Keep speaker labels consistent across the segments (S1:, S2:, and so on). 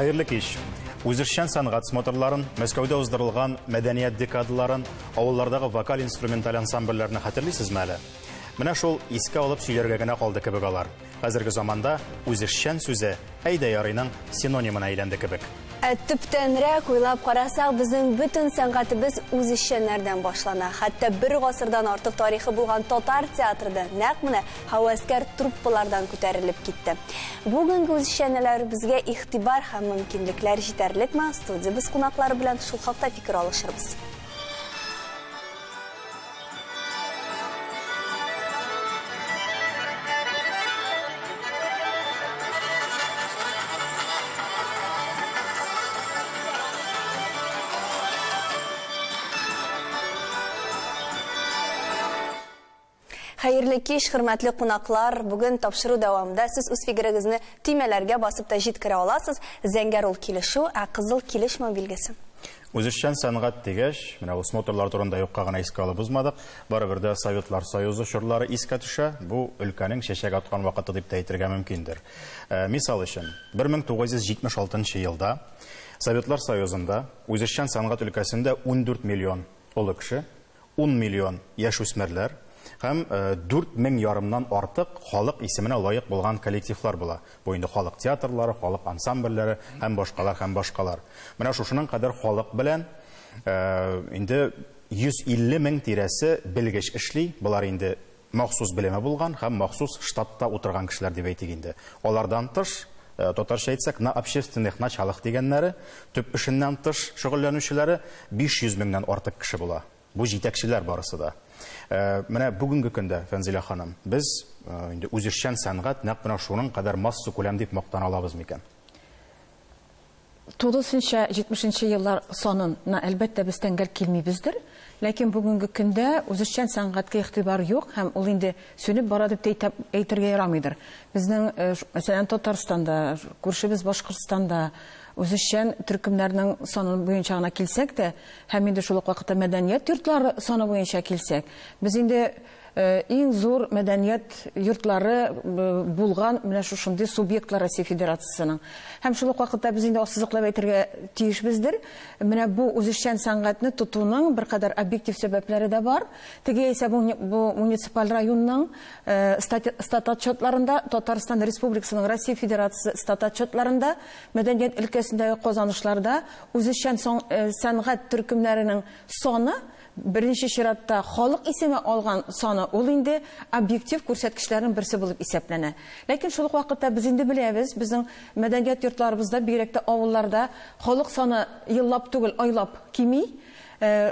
S1: Хәерле кич. Үзешчән сәнгать смотрларын, Мәскәүдә уздырылган мәдәният декадаларын, авыллардагы вокаль-инструменталь ансамбльләрне хәтерлисезме әле? Менә шул искә алып сөйләргә генә калды кебек алар. Хәзерге заманда үзешчән сүзе әйдә ярыйның синонимына әйләнде кебек.
S2: Ә төптәнрәк уйлап карасак, безнең бөтен сәнгатебез үзешчәннәрдән башлана. Хәтта бер гасырдан артык тарихы булган татар театры да нәкъ менә һәвәскәр труппалардан күтәрелеп китте. Бүгенге үзешчәннәребезгә игътибар һәм мөмкинлекләр җитәрлекме? Студиябез кунаклары белән шул хакта фикер алышырбыз. Хәерле кич, хөрмәтле кунаклар. Бүген тапшыру дәвамында сез үз фикерегезне төймәләргә басып та җиткерә аласыз. Зәңгәр ул килешү, ә кызыл килешмәү билгесе.
S1: Үзешчән сәнгать дигәч, менә ул смотрлар турында юкка гына искә алып узмадык. Барыбер дә Советлар Союзы чорлары искә төшә. Бу өлкәнең чәчәк аткан вакыты дип тә әйтергә мөмкиндер. Мисал өчен, 1976 елда Советлар Союзында үзешчән сәнгать өлкәсендә 14 миллион олы кеше, 10 миллион яшүсмерләр һәм 4 мең ярымнан артык халык исеменә лаек булган коллективлар була. Бу инде халык театрлары, халык ансамбльләре һәм башкалар, һәм башкалар. Менә шушының кадәр халык белән инде 150 мең тирәсе белгеч эшли. Болар инде махсус белеме булган һәм махсус штатта утырган кешеләр дип әйтик инде. Алардан тыш, татарча әйтсәк, на общественных началах дигәннәре, төп эшеннән тыш шөгыльләнүчеләре 500 меңнән артык кеше була. Бу җитәкчеләр барысы да. Менә бүгенге көндә, Фәнзилә ханым, без инде үзешчән сәнгать нәкъ менә шуның кадәр масса күләм дип мактана алабыз микән?
S3: Тулысынча 70 еллар санына әлбәттә без тәңгәл килмибездер, ләкин бүгенге көндә үзешчән сәнгатькә игътибар юк һәм ул инде сүнеп бара дип тә әйтергә ярамыйдыр. Безнең, мәсәлән, Татарстанда, күршебез Башкортстанда үзешчән төркемнәрнең саны буенча гына килсәк тә, һәм инде шул ук вакытта мәдәният йортлары саны буенча килсәк, без инде иң зур мәдәният йортлары булган менә шушындый субъектлар Россия Федерациясенең. Һәм шул ук вакытта без инде ассызыклап әйтергә тиешбездер, менә бу үзешчән сәнгатьне тотуның беркадәр объектив сәбәпләре дә бар. Теге яисә бу муниципаль районның стат отчетларында, Татарстан Республикасының Россия Федерациясе стат отчетларында мәдәният өлкәсендәге казанышларда үзешчән сәнгать төркемнәренең саны беренче чиратта халык исеме алган саны ул инде объектив күрсәткечләрнең берсе булып исәпләнә. Ләкин шул ук вакытта без инде беләбез, безнең мәдәният йортларыбызда, бигрәк тә авылларда халык саны еллап түгел, айлап кими.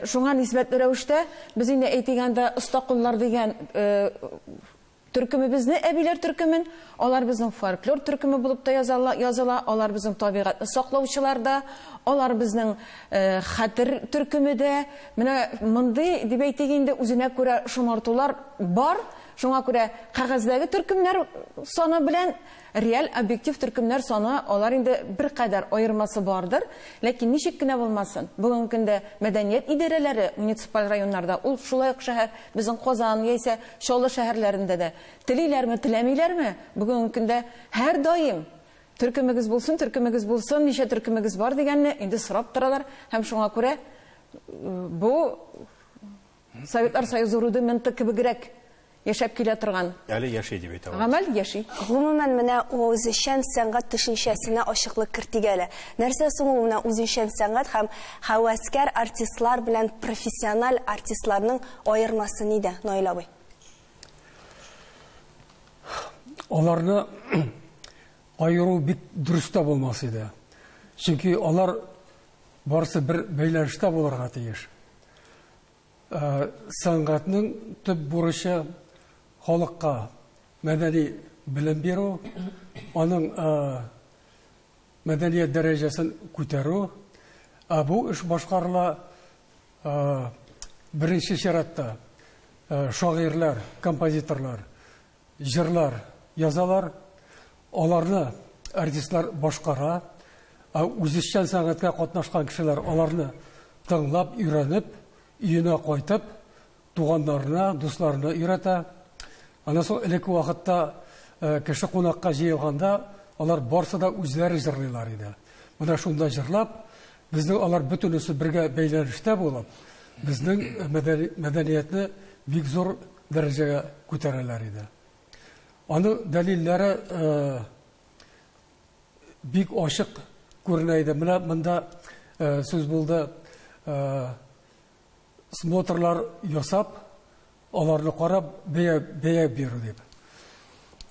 S3: Шуңа нисбәтле рәвештә без инде әйтик анда оста куллар дигән төркемебезне, әбиләр төркемен, алар безнең фольклор төркеме булып та языла, алар безнең табигатьне саклаучылар да, алар безнең хәтер төркеме дә. Менә мондый дип әйтик инде үзенә күрә шомартулар бар. Шуңа күрә кәгазьдәге төркемнәр саны белән реаль объектив төркемнәр саны алар инде беркадәр аермасы бардыр. Ләкин ничек кенә булмасын, бүгенге көндә мәдәният идарәләре муниципаль районнарда, ул шулай ук шәһәр, безнең Казан яисә Чаллы шәһәрләрендә дә телиләрме, теләмиләрме, бүгенге көндә һәр даим төркемегез булсын, төркемегез булсын, ничә төркемегез бар дигәнне инде сорап торалар. Һәм шуңа күрә бу Советлар Союзы рудименты кебегрәк яшәп килә торган.
S1: Әле яши дип әйтә алабыз.
S3: Гамәл яши.
S2: Гомумән, менә үзешчән сәнгать төшенчәсенә ачыклык кертик әле. Нәрсә соң ул менә үзешчән сәнгать һәм һәвәскәр артистлар белән профессиональ артистларның аермасы нидә, Наил абый?
S4: Аларны аеру бик дөрес тә булмас иде. Чөнки алар барысы бер бәйләнештә булырга тиеш. Сәнгатьнең төп бурычы халыкка мәдәни белем бирү, аның мәдәният дәрәҗәсен күтәрү. Ә бу эш башкарыла беренче чиратта шагыйрьләр, композиторлар, җырлар язалар, аларны артистлар башкара, ә үзешчән сәнгатькә катнашкан кешеләр аларны тыңлап, өйрәнеп, өенә кайтып, туганнарына, дусларына өйрәтә. Аннан соң элекке вакытта кеше кунакка җыелганда алар барсы да үзләре җырлыйлар иде. Менә шунда җырлап, безнең алар бөтенесе бергә бәйләнештә булып, безнең мәдәниятне бик зур дәрәҗәгә күтәрәләр иде. Аның дәлилләре бик ачык күренә иде. Менә монда сүз булды, смотрлар ясап, аларны карап бәя бирү дип.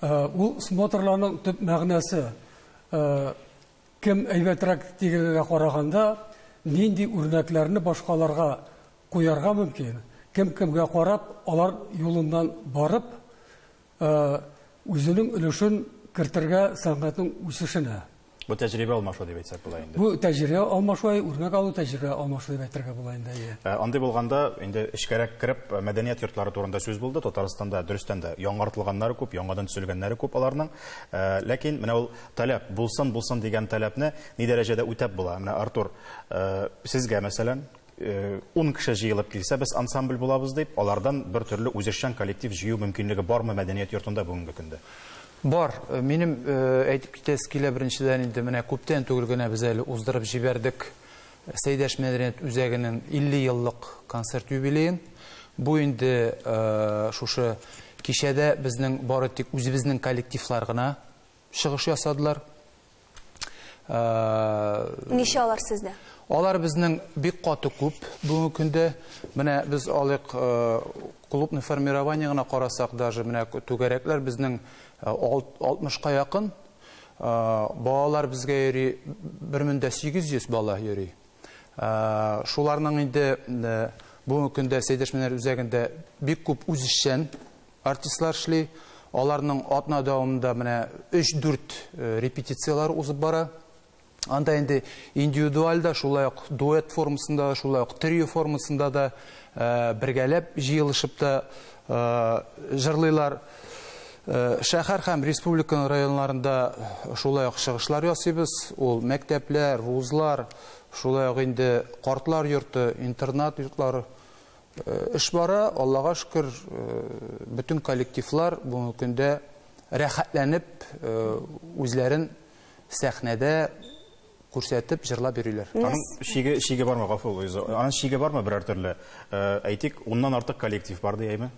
S4: Ул смотрларның төп мәгънәсе кем әйбәтрәк дигәнгә караганда, нинди үрнәкләрне башкаларга куярга мөмкин, кем кемгә карап, алар юлыннан барып, үзенең өлешен кертергә сәнгатьнең үсешенә.
S1: Бу тәҗрибә алмашу дип әйтсәк була инде.
S4: Бу тәҗрибә алмашу, үрнәк алу тәҗрибә алмашу дип әйтергә була инде.
S1: Андый булганда инде эчкәрәк кереп мәдәният йортлары турында сүз булды. Татарстанда дөрестән дә яңартылганнары күп, яңадан төзелгәннәре күп аларның. Ләкин менә ул таләп булсын булсын дигән таләпне ни дәрәҗәдә үтәп була? Менә Артур, сезгә мәсәлән 10 кеше җыелып килсә, без ансамбль булабыз дип, алардан бер төрле үзешчән коллектив җыю мөмкинлеге бармы мәдәният йортында бүгенге көндә?
S5: Бар. Минем әйтеп китәсе килә, беренчедән инде менә күптән түгел генә без әле уздырып җибәрдек Сәйдәш мәдәният үзәгенең 50 еллык концерт юбилеен. Бу инде шушы кичәдә безнең бары тик үзебезнең коллективлар гына чыгыш ясадылар.
S2: Ничә алар сездә?
S5: Алар безнең бик каты күп бүгенге көндә. Менә без алыйк клубный формирование гына карасак, даже менә түгәрәкләр безнең 60-ка якын. Балалар безгә йөри, 1800 бала йөри. Шуларның инде бүгенге көндә Сәйдәш мәдәният үзәгендә бик күп үзешчән артистлар эшли. Аларның атна дәвамында менә 3-4 репетициялар узып бара. Анда инде индивидуаль да, шулай ук дуэт формасында да, шулай ук трио формасында да бергәләп җыелышып та җырлыйлар. Шәһәр һәм республиканың районнарында шулай ук чыгышлар ясыйбыз. Ул мәктәпләр, вузлар, шулай ук инде картлар йорты, интернат йортлары. Эш бара, Аллага шөкер, бөтен коллективлар бүгенге көндә рәхәтләнеп үзләрен сәхнәдә күрсәтеп җырлап йөриләр.
S1: Аның шиге бармы, гафу Луиза? Аның шиге бармы берәр төрле? Әйтик, уннан артык коллектив бар дияйме?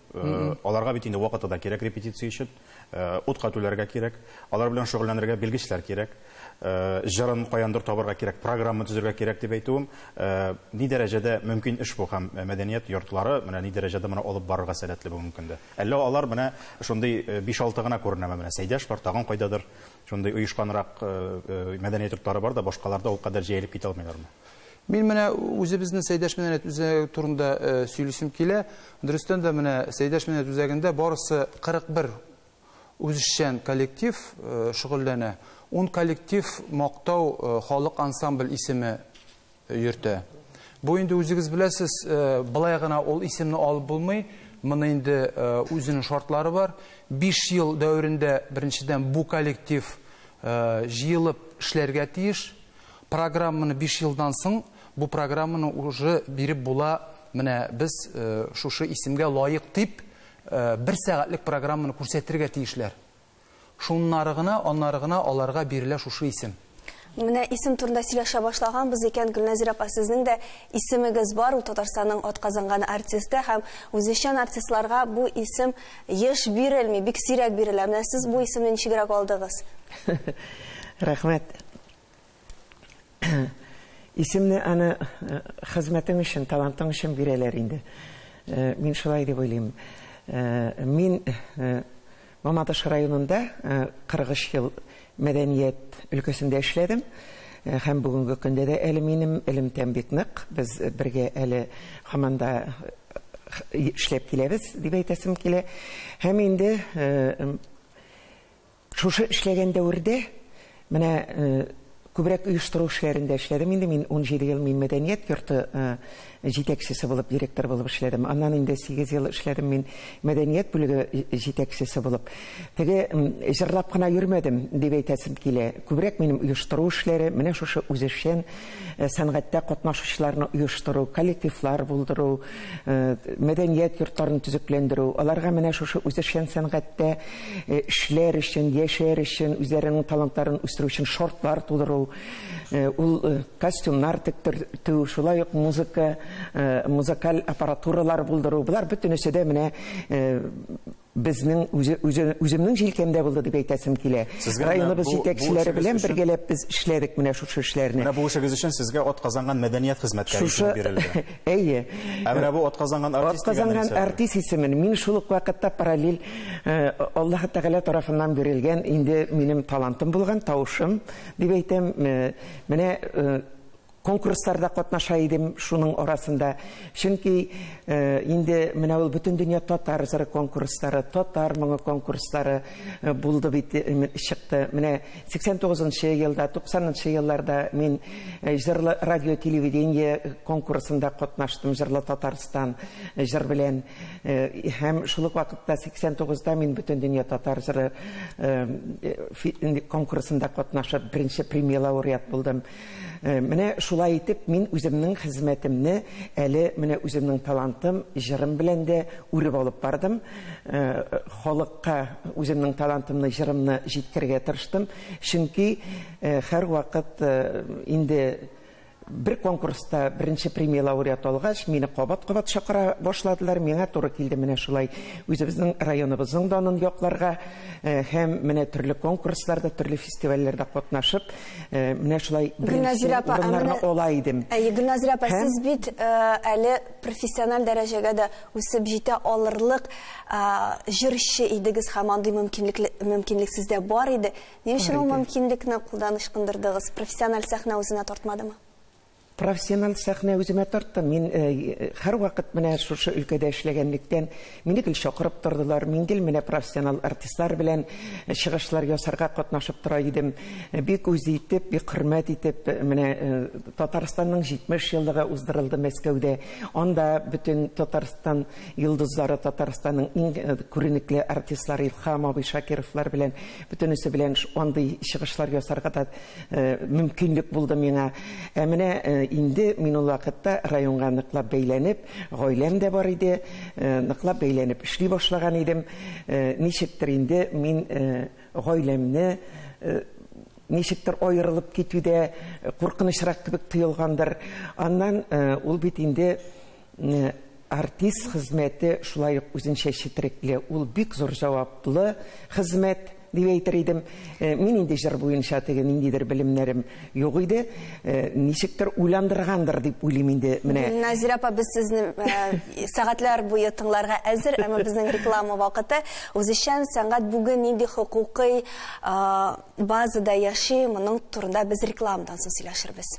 S1: Аларга бит инде вакыты да кирәк репетиция өчен, утка түләргә кирәк, алар белән шөгыльләнергә белгечләр кирәк, җырын каяндыр табырга кирәк, программа төзергә кирәк дип әйтүем, ни дәрәҗәдә мөмкин эш бу һәм мәдәният йортлары менә ни дәрәҗәдә моны алып барырга сәләтле бүгенге көндә? Әллә алар менә шундый 5-6 гына күренәме, менә Сәйдәш бар, тагын кайдадыр шундый оешканрак мәдәният йортлары бар да, башкаларда ул кадәр җәелеп китә алмыйлармы?
S5: Мин менә үзебезнең Сәйдәш мәдәният үзәге турында сөйлисем килә. Дөрестән дә менә Сәйдәш мәдәният үзәгендә барысы 41 үзешчән коллектив шөгыльләнә. 10 коллектив Мактау халык ансамбль исеме йөртә. Бу инде үзегез беләсез, былай гына ул исемне алып булмый. Моны инде үзенең шартлары бар. 5 ел дәверендә беренчедән бу коллектив җыелып эшләргә тиеш. Программаны 5 елдан соң бу программаны уже биреп була. Менә без шушы исемгә лаек дип бер сәгатьлек программаны күрсәтергә тиешләр. Шуннары гына, аннары гына аларга бирелә шушы исем.
S2: Менә исем турында сөйләшә башлаганбыз икән, Гөлназира апа, сезнең дә исемегез бар, ул Татарстанның атказанган артисты һәм үзешчән артистларга бу исем еш бирелми, бик сирәк бирелә. Менә сез бу исемне ничегрәк алдыгыз?
S6: Рәхмәт. Исемне аны хезмәтең өчен, талантың өчен бирәләр инде. Мин шулай дип уйлыйм. Мин Мамадыш районында 43 ел мәдәният өлкәсендә эшләдем. Һәм бүгенге көндә дә әле минем элемтәм бик нык. Без бергә әле һаман да эшләп киләбез дип әйтәсем килә. Һәм инде шушы эшләгән дәвердә менә күбрәк оештыру эшләрендә эшләдем. Инде мин 17 ел мин мәдәният йорты җитәкчесе булып, директор булып эшләдем. Аннан инде 8 ел эшләдем мин мәдәният бүлеге җитәкчесе булып. Теге җырлап кына йөрмәдем дип әйтәсем килә. Күбрәк минем оештыру эшләре, менә шушы үзешчән сәнгатьтә катнашучыларны оештыру, коллективлар булдыру, мәдәният йортларын төзекләндерү, аларга менә шушы үзешчән сәнгатьтә эшләр өчен, яшәр өчен, үзләренең талантларын үстерү өчен шартлар тудыру. карау, ул костюмнар тектертү, шулай ук музыка, музыкаль аппаратуралар булдыру. Болар бөтенесе дә менә безнең үземнең җилкәмдә булды дип әйтәсем килә. Районыбыз җитәкчеләре белән бергәләп без эшләдек менә шушы эшләрне.
S1: Менә бу эшегез өчен сезгә атказанган мәдәният хезмәткәре исеме бирелде.
S6: Әйе.
S1: Ә менә бу атказанган артист дигән
S6: атказанган артист исемен мин шул ук вакытта параллель Аллаһ Тәгалә тарафыннан бирелгән инде минем талантым булган, тавышым дип әйтәм. Менә конкурсларда катнаша идем шуның арасында. Чөнки инде менә ул бөтен дөнья татар җыры конкурслары, татар моңы конкурслары булды бит, чыкты. Менә 89 елда, 90 елларда мин җырлы радио телевидение конкурсында катнаштым, җырлы Татарстан җыр белән. Һәм шул ук вакытта 89-да мин бөтен дөнья татар җыры конкурсында катнашып, беренче премия лауреат булдым. Менә шулай итеп мин үземнең хезмәтемне әле менә үземнең талантым, җырым белән дә үреп алып бардым. Халыкка үземнең талантымны, җырымны җиткерергә тырыштым. Чөнки һәрвакыт инде бер конкурста беренче премия лауреат алгач, мине кабат-кабат чакыра башладылар. Миңа туры килде менә шулай үзебезнең районыбызның данын якларга һәм менә төрле конкурсларда, төрле фестивальләрдә катнашып, менә шулай беренче урыннарны ала идем.
S2: Гөлназира апа, сез бит әле профессиональ дәрәҗәгә дә үсеп җитә алырлык җырчы идегез һәм андый мөмкинлек сездә бар иде. Ни өчен ул мөмкинлекне кулдан ычкындырдыгыз? Профессиональ сәхнә үзенә тартмадымы?
S6: Профессиональ сәхнә үземә тартты. Мин һәрвакыт менә шушы өлкәдә эшләгәнлектән мине гел чакырып тордылар. Мин гел менә профессионал артистлар белән чыгышлар ясарга катнашып тора идем. Бик үз итеп, бик хөрмәт итеп, менә Татарстанның 70 еллыгы уздырылды Мәскәүдә. Анда бөтен Татарстан йолдызлары, Татарстанның иң күренекле артистлары Илһам абый Шакировлар белән бөтенесе белән андый чыгышлар ясарга да мөмкинлек булды миңа. Ә менә инде мин ул вакытта районга ныклап бәйләнеп, гаиләм дә бар иде, ныклап бәйләнеп эшли башлаган идем. Ничектер инде мин гаиләмне ничектер аерылып китүдә куркынычрак кебек тоелгандыр. Аннан ул бит инде артист хезмәте шулай ук үзенчә четерекле, ул бик зур җаваплы хезмәт дип әйтер идем. Мин инде җыр буенча теге ниндидер белемнәрем юк иде. Ничектер уйландыргандыр дип уйлыйм инде менә.
S2: Назира апа, без сезне сәгатьләр буе тыңларга әзер, әмма безнең реклама вакыты. Үзешчән сәнгать бүген нинди хокукый базада яши, моның турында без рекламадан соң сөйләшербез.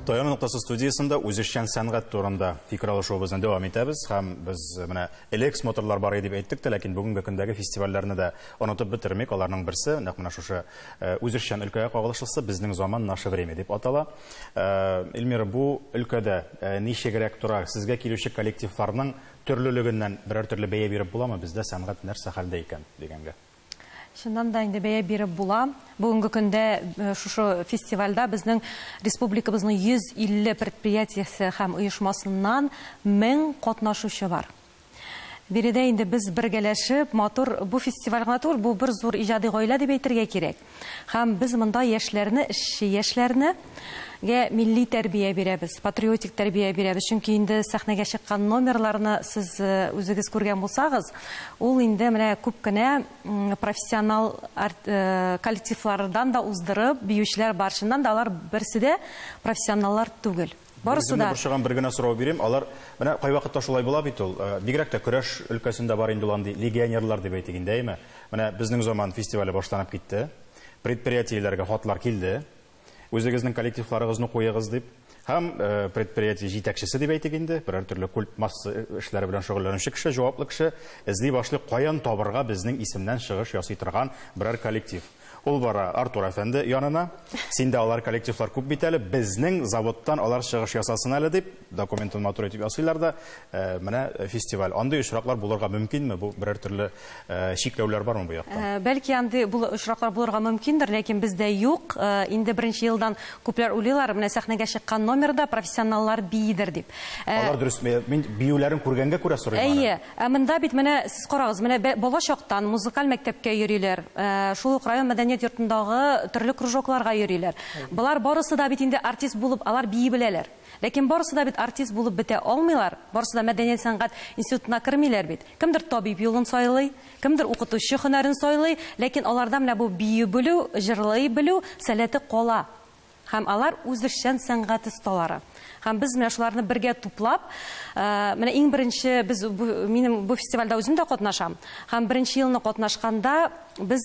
S1: Таяну ноктасы студиясендә үзешчән сәнгать турында фикер алышуыбызны дәвам итәбез һәм без менә элек смотрлар бар иде дип әйттек тә, ләкин бүгенге көндәге фестивальләрне дә онытып бетермик. Аларның берсе нәкъ менә шушы үзешчән өлкәгә кагылышлысы Безнең заман, наше время дип атала. Эльмира, бу өлкәдә ничегрәк тора? Сезгә килүче коллективларның төрлелегеннән берәр төрле бәя биреп буламы? Бездә сәнгать нәрсә хәлдә икән дигәнгә.
S7: Чыннан да инде бәя биреп була. Бүгенге көндә шушы фестивальдә безнең республикабызның 150 предприятиесе һәм оешмасыннан 1000 катнашучы бар. Биредә инде без бергәләшеп, матур бу фестиваль гына түгел, бу бер зур иҗади гаилә дип әйтергә кирәк. Һәм без монда яшьләрне, эшче яшьләрне милли тәрбия бирәбез, патриотик тәрбия бирәбез. Чөнки инде сәхнәгә чыккан номерларны сез үзегез күргән булсагыз, ул инде менә күп кенә профессионал коллективлардан да уздырып, биючеләр бар. Чыннан да алар берсе дә профессионаллар түгел. Барысы да.
S1: Борчыган бер генә сорау бирим. Алар менә кайвакытта шулай була бит ул. Бигрәк тә көрәш өлкәсендә бар инде ул андый легионерлар дип әйтик инде, әйме? Менә Безнең заман фестивале башланып китте. Предприятиеләргә хатлар килде. Үзегезнең коллективларыгызны куегыз дип. Һәм предприятие җитәкчесе дип әйтик инде, берәр төрле культ масса эшләре белән шөгыльләнүче кеше, җаваплы кеше эзли башлый, каян табырга безнең исемнән чыгыш ясый торган берәр коллектив. Ул бара Артур әфәнде янына. Синдә алар коллективлар күп бит әле, безнең заводтан алар чыгыш ясасын әле дип, документын матур итеп ясыйлар да, менә фестиваль. Андый очраклар булырга мөмкинме? Бу берәр төрле чикләүләр бармы бу якта?
S7: Бәлки андый очраклар булырга мөмкиндер, ләкин бездә юк. Инде беренче елдан күпләр уйлыйлар, менә сәхнәгә чыккан номерда профессионаллар биидер дип.
S1: Алар дөрес, мин биюләрен күргәнгә күрә сорыйм аны.
S7: Әйе, ә монда бит менә сез карагыз, менә бала чактан музыкаль мәктәпкә йөриләр, шул ук район мәдәният йортындагы төрле кружокларга йөриләр. Болар барысы да бит инде артист булып, алар бии беләләр. Ләкин барысы да бит артист булып бетә алмыйлар, барысы да мәдәният сәнгать институтына кермиләр бит. Кемдер табиб юлын сайлый, кемдер укытучы һөнәрен сайлый, ләкин аларда менә бу бию белү, җырлый белү сәләте кала. Һәм алар үзешчән сәнгать осталары. Һәм без менә шуларны бергә туплап, менә иң беренче без минем бу фестивальдә үзем дә катнашам. Һәм беренче елны катнашканда без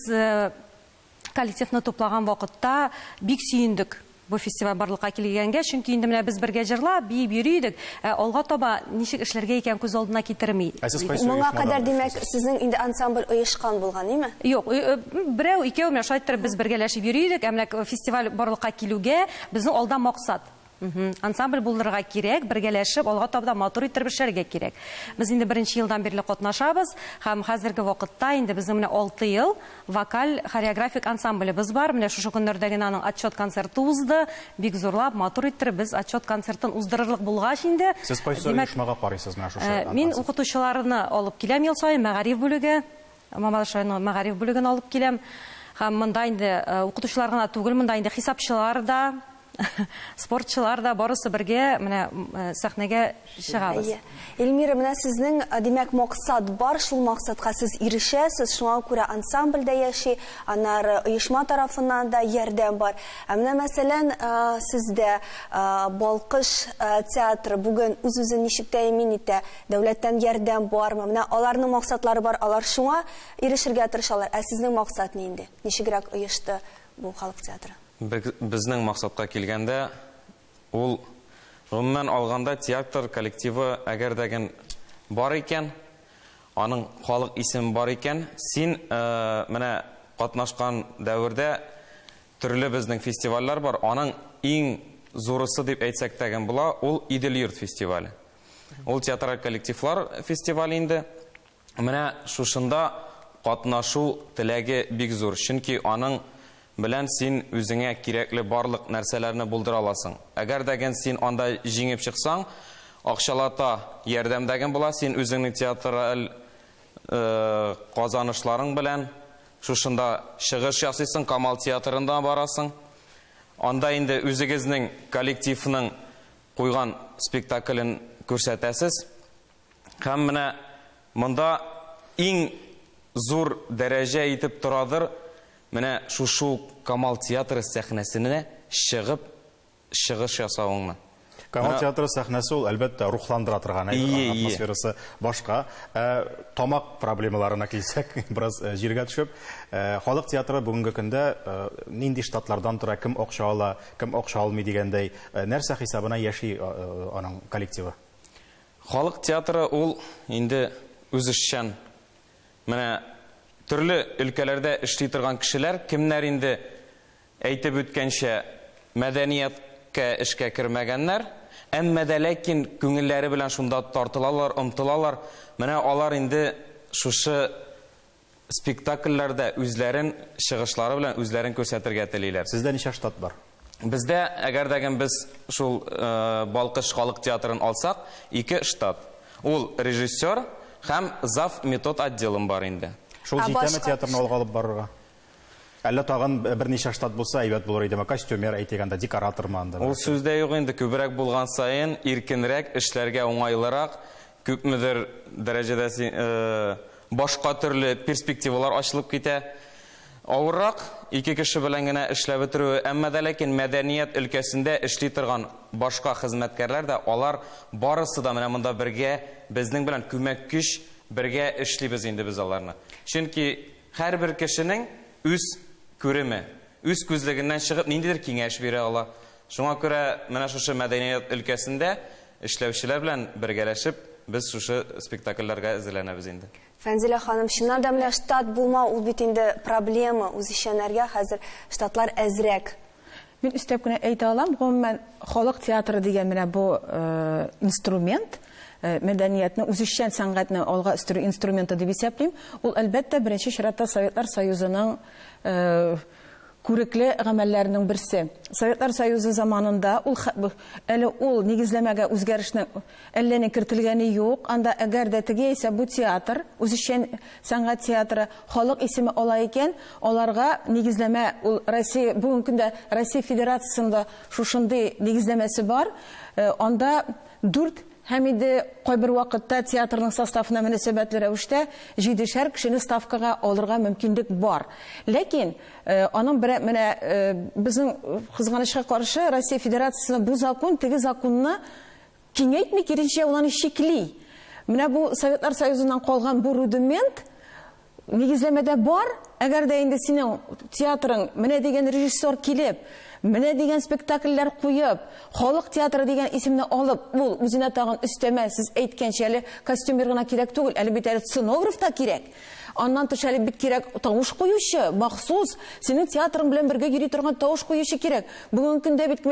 S7: коллективны туплаган вакытта бик сөендек. Бу фестиваль барлыкка килгәнгә, чөнки инде менә без бергә җырлап, биеп йөри идек, алга таба ничек эшләргә икән күз алдына китерми.
S2: Моңа кадәр, димәк, сезнең инде ансамбль оешкан булган, име?
S7: Юк, берәү, икәү менә шулай иттереп без бергәләшеп йөри идек, ә менә фестиваль барлыкка килүгә безнең алда максат. Ансамбль булдырырга кирәк, бергәләшеп, алга таба да матур иттереп эшләргә кирәк. Без инде беренче елдан бирле катнашабыз һәм хәзерге вакытта инде безнең менә 6 ел вокаль хореографик ансамблебез бар. Менә шушы көннәрдә генә аның отчет концерты узды. Бик зурлап, матур иттереп без отчет концертын уздырырлык булгач инде.
S1: Сез кайсы оешмага карыйсыз менә шушы?
S7: Мин укытучыларны алып киләм ел саен, мәгариф бүлеге, Мамадыш районы мәгариф бүлеген алып киләм. Һәм монда инде укытучылар гына түгел, монда инде хисапчылар да, спортчылар да барысы бергә менә сәхнәгә чыгабыз.
S2: Эльмира, менә сезнең, димәк, максат бар, шул максатка сез ирешәсез, шуңа күрә ансамбльдә яши, аннары оешма тарафыннан да ярдәм бар. Ә менә мәсәлән, сездә Балкыш театры бүген үз-үзен ничек тәэмин итә, дәүләттән ярдәм бармы? Менә аларның максатлары бар, алар шуңа ирешергә тырышалар. Ә сезнең максат нинди? Ничегрәк оешты бу халык театры?
S8: Безнең максатка килгәндә, ул гомумән алганда театр коллективы әгәр дә бар икән, аның халык исеме бар икән, син менә катнашкан дәвердә төрле безнең фестивальләр бар, аның иң зурысы дип әйтсәк тә була, ул Идел-Йорт фестивале. Ул театраль коллективлар фестивале инде. Менә шушында катнашу теләге бик зур, чөнки аның белән син үзеңә кирәкле барлык нәрсәләрне булдыра аласың. Әгәр дә син анда җиңеп чыксаң, акчалата ярдәм дәген була, син үзеңнең театраль казанышларың белән шушында чыгыш ясыйсың, Камал театрында барасың. Анда инде үзегезнең коллективның куйган спектаклен күрсәтәсез. Һәм менә монда иң зур дәрәҗә итеп торадыр. Менә шушы Камал театры сәхнәсенә чыгып чыгыш ясавыңны.
S1: Камал театры сәхнәсе ул әлбәттә рухландыра торган, атмосферасы башка. Тамак проблемаларына килсәк, бераз җиргә төшеп, халык театры бүгенге көндә нинди штатлардан тора, кем акча ала, кем акча алмый дигәндәй, нәрсә хисабына яши аның коллективы?
S8: Халык театры ул инде үзешчән. Менә төрле өлкәләрдә эшли торган кешеләр, кемнәр инде әйтеп үткәнчә мәдәнияткә эшкә кермәгәннәр, әмма дә ләкин күңелләре белән шунда тартылалар, омтылалар. Менә алар инде шушы спектакльләрдә үзләрен чыгышлары белән үзләрен күрсәтергә телиләр.
S1: Сездә ничә штат бар?
S8: Бездә, әгәр дә без шул Балкыш халык театрын алсак, 2 штат. Ул режиссер һәм зав метод отделым бар инде.
S1: Шул җитәме театрны алга алып барырга? Әллә тагын берничә штат булса әйбәт булыр идеме? Костюмер әйтегәндә, декоратормы анда?
S8: Ул сүздә юк инде, күбрәк булган саен иркенрәк, эшләргә уңайлырак, күпмедер дәрәҗәдә башка төрле перспективалар ачылып китә. Авыррак 2 кеше белән генә эшләп бетерүе, әмма дә ләкин мәдәният өлкәсендә эшли торган башка хезмәткәрләр дә, алар барысы да менә монда бергә безнең белән күмәк көч бергә эшлибез инде без аларны. Чөнки һәрбер кешенең үз күреме, үз күзлегеннән чыгып ниндидер киңәш бирә ала. Шуңа күрә менә шушы мәдәният өлкәсендә эшләүчеләр белән бергәләшеп без шушы спектакльләргә әзерләнәбез инде.
S2: Фәнзилә ханым, чыннан да менә штат булмау ул бит инде проблема, үзешчәннәргә хәзер штатлар әзрәк.
S3: Мин өстәп кенә әйтә алам, гомумән халык театры дигән менә бу инструмент, мәдәниятне, үзешчән сәнгатьне алга үстерү инструменты дип исәплим. Ул әлбәттә беренче чиратта Советлар Союзының күрекле гамәлләренең берсе. Советлар Союзы заманында ул әле ул нигезләмәгә үзгәрешнең әллә ни кертелгәне юк. Анда әгәр дә теге яисә бу театр, үзешчән сәнгать театры халык исеме ала икән, аларга нигезләмә ул Россия бүгенге көндә Россия Федерациясендә шушындый нигезләмәсе бар. Анда 4 һәм инде кайбер вакытта театрның составына мөнәсәбәтле рәвештә 7-шәр кешене ставкага алырга мөмкинлек бар. Ләкин аның бер менә безнең кызганычка каршы Россия Федерациясендә бу закон теге законны киңәйтми, киресенчә ул аны чикли. Менә бу Советлар Союзыннан калган бу рудимент нигезләмәдә бар. Әгәр дә инде синең театрың менә дигән режиссер килеп, менә дигән спектакльләр куеп, халык театры дигән исемне алып, ул үзенә тагын өстәмә, сез әйткәнчә әле костюмер гына кирәк түгел, әле бит әле сценограф та кирәк. Аннан тыш әле бит кирәк тавыш куючы, махсус синең театрың белән бергә йөри торган тавыш куючы кирәк. Бүгенге көндә бит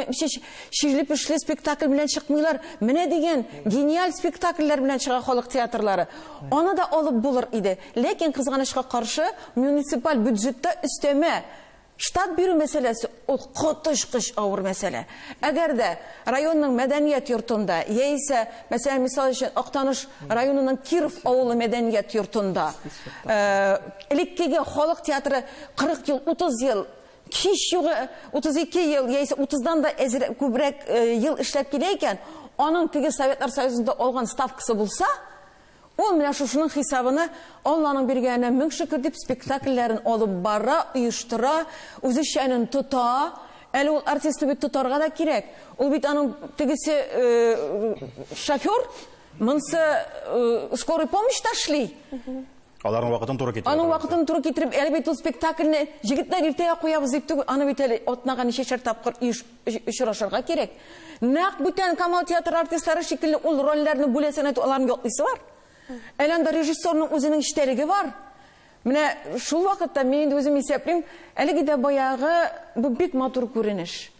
S3: ширле-пешле спектакль белән чыкмыйлар. Менә дигән гениаль спектакльләр белән чыга халык театрлары. Аны да алып булыр иде. Ләкин кызганычка каршы муниципаль бюджетта өстәмә штат бирү мәсьәләсе ул коточкыч авыр мәсьәлә. Әгәр дә районның мәдәният йортында, яисә, мәсәлән, мисал өчен Актаныш районының Киров авылы мәдәният йортында, элеккеге халык театры 40 ел, 30 ел, һич югы 32 ел, яисә 30-дан да әзрәк күбрәк ел эшләп килә икән, аның теге Советлар Союзында алган ставкасы булса, ул менә шушының хисабына Алланың биргәненә мең шөкер дип спектакльләрен алып бара, оештыра, үзе шәнен тота. Әле ул артистны бит тотарга да кирәк. Ул бит аның тегесе шофер, монысы скорый помощь ташли.
S1: Аларның вакытын туры китереп.
S3: Аның вакытын туры китереп, әле бит ул спектакльне җегетләр иртәгә куябыз дип түгел, аны бит әле атнага ничәшәр тапкыр очрашырга кирәк. Нәкъ бүтән Камал театры артистлары шикелле ул рольләрне бүләсен әйтү, аларның ятлыйсы бар. Әле анда режиссерның үзенең эчтәлеге бар. Менә шул вакытта мин инде үзем исәплим, әлеге дә баягы бу бик матур күренеш.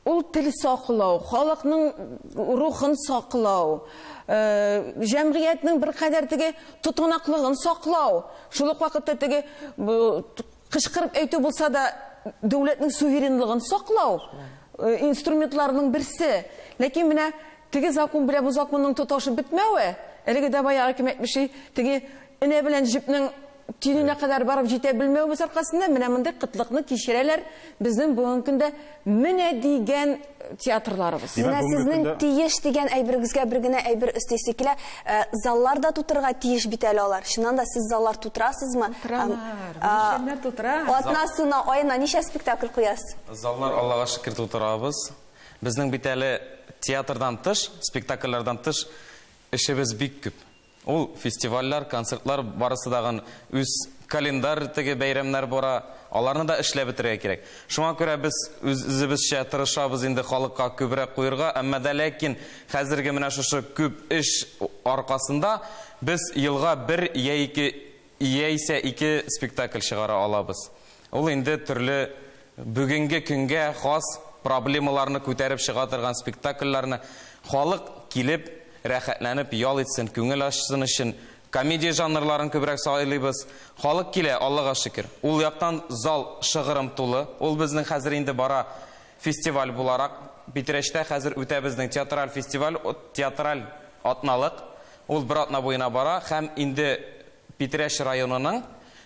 S3: Ул тел саклау, халыкның рухын саклау, җәмгыятьнең бер кадәр теге тотанаклыгын саклау, шул ук вакытта теге кычкырып әйтү булса да дәүләтнең суверенлыгын саклау инструментларының берсе. Ләкин менә теге закон белән бу законның тоташып бетмәве, әлеге дә баягы кем әйтмешли, теге энә белән җепнең төненә кадәр барып җитә белмәвебез аркасында менә мондый кытлыкны кичерәләр безнең бүгенге көндә менә дигән театрларыбыз.
S2: Менә сезнең тиеш дигән әйберегезгә бер генә әйбер өстисе килә. Заллар да тутырырга тиеш бит әле алар. Чыннан да сез заллар тутырасызмы?
S3: Тутыралар. Үзешчәннәр тутыра.
S2: Атнасына, аена ничә спектакль куясыз?
S8: Заллар Аллага шөкер тутырабыз. Безнең бит әле театрдан тыш, спектакльләрдән тыш эшебез бик күп. Ул фестивальләр, концертлар барысы дагын үз календарь теге бәйрәмнәр бара, аларны да эшләп бетерергә кирәк. Шуңа күрә без үзебезчә тырышабыз инде халыкка күбрәк куерга, әмма дә ләкин хәзерге менә шушы күп эш аркасында без елга бер я ике, яисә ике спектакль чыгара алабыз. Ул инде төрле бүгенге көнгә хас проблемаларны күтәреп чыга торган спектакльләрне халык килеп рәхәтләнеп ял итсен, күңел ачсын өчен комедия жанрларын күбрәк сайлыйбыз. Халык килә, Аллага шөкер. Ул яктан зал шыгрым тулы. Ул безнең хәзер инде бара фестиваль буларак. Питрәчтә хәзер үтә безнең театраль фестиваль, театраль атналык. Ул бер атна буена бара һәм инде Питрәч районының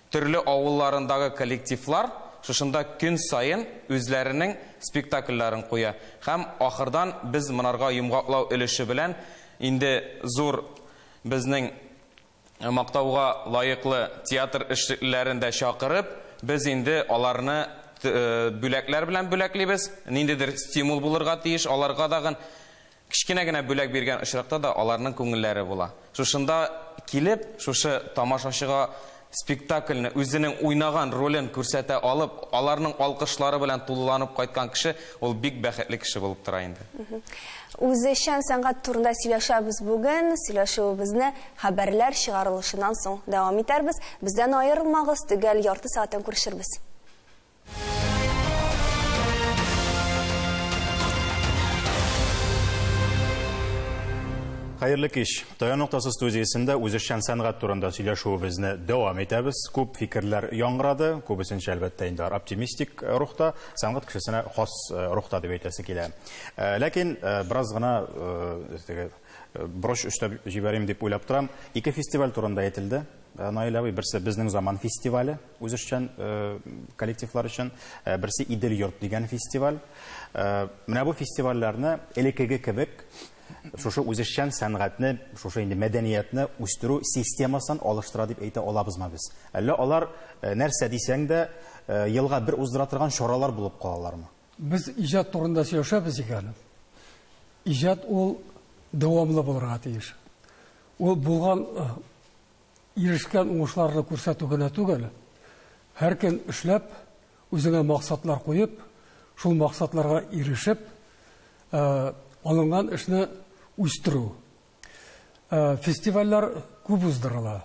S8: төрле авылларындагы коллективлар шушында көн саен үзләренең спектакльләрен куя. Һәм ахырдан без монарга йомгаклау өлеше белән инде зур безнең мактауга лаеклы театр эшлеклеләрен дә чакырып, без инде аларны бүләкләр белән бүләклибез. Ниндидер стимул булырга тиеш, аларга дагын кечкенә генә бүләк биргән очракта да аларның күңелләре була. Шушында килеп, шушы тамашачыга спектакльне үзенең уйнаган ролен күрсәтә алып, аларның алкышлары белән тулыланып кайткан кеше, ул бик бәхетле кеше булып тора инде.
S2: Үзешчән сәнгать турында сөйләшәбез бүген. Сөйләшүебезне хәбәрләр чыгарылышыннан соң дәвам итәрбез. Бездән аерылмагыз, төгәл ярты сәгатьтән күрешербез.
S1: Хәерле кич. Таяну ноктасы студиясендә үзешчән сәнгать турында сөйләшүебезне дәвам итәбез. Күп фикерләр яңгырады, күбесенчә әлбәттә инде оптимистик рухта, сәнгать кешесенә хас рухта дип әйтәсе килә. Ләкин бераз гына теге брош өстәп җибәрим дип уйлап торам. Ике фестиваль турында әйтелде. Наил абый, берсе Безнең заман фестивале, үзешчән коллективлар өчен, берсе Идел йорт дигән фестиваль. Менә бу фестивальләрне элеккеге кебек шушы үзешчән сәнгатьне, шушы инде мәдәниятне үстерү системасын алыштыра дип әйтә алабызмы без? Әллә алар нәрсә дисәң дә елга бер уздыра торган чаралар булып калалармы?
S4: Без иҗат турында сөйләшәбез икән. Иҗат ул дәвамлы булырга тиеш. Ул булган ирешкән уңышларны күрсәтү генә түгел, һәр көн эшләп, үзеңә максатлар куеп, шул максатларга ирешеп, алынган эшне үстерү. Фестивальләр күп уздырыла.